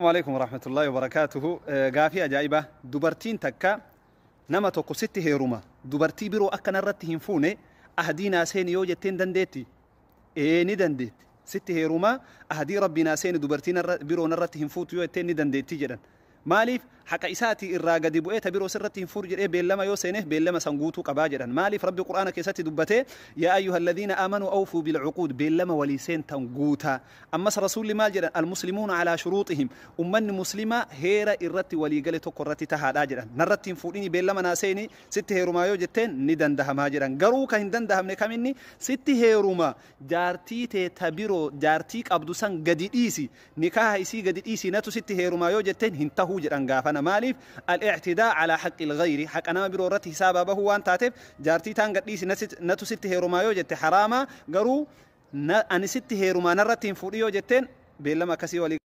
Alaikum warahmatullahi wabarakatuhu. Gaafii ajaa'ibaa. Dubartiin takka nama tokko sitti heeruma, dubartii biroo akka narratti hin fuune ahdii naa seeni yoo jetteen dandeetti? Ee, ni dandeetti. Sitti heeruma, ahdii rabbii naa seeni, dubartii biroo narratti hin fuutu yoo jetteen ni dandeetti jedhan. Maaliif? Haqa isaatii irraa gadi bu'ee ta biroo sirratti hin fuudhu jedhee beellama yoo seeneef, beellama san guutuu qabaa jedhan. Maaliif? Rabbi Qur'aana keessatti dubbatee: "Yaa ayyuha alladhiina aamanuu awfuu bilcuquud", beellama walii seentan guutaa. Ammas Rasuulli maal jedhan? "Almuslimuuna alaa shuruuxihim", ummanni muslimaa heera irratti walii gale tokko irratti tahaadhaa jedhan. Narratti hin fuudhini, beellama naa seeni, sitti heerumaa yoo jetteen ni dandahamaa jedhan. Garuu ka hin dandahamne kaminni? Sitti heeruma, jaartii tee ta biroo, jaartii qabdu san gadi dhiisi, nikaaha isii gadi dhiisi, natu sitti heerumaa yoo jetteen hin tahuu jedhan gaafana. Maaliif? Al-ictidaa calaa haqqi ilgayri, haqa nama biroo irratti hisaabaa bahuu waan taateef, jaartii taan gad dhiisi, natu sitti heerumaa yoo jette haraama. Garuu ani sitti heerumaa, narratti hin fuudhi yoo jetteen, beellama akkasii walii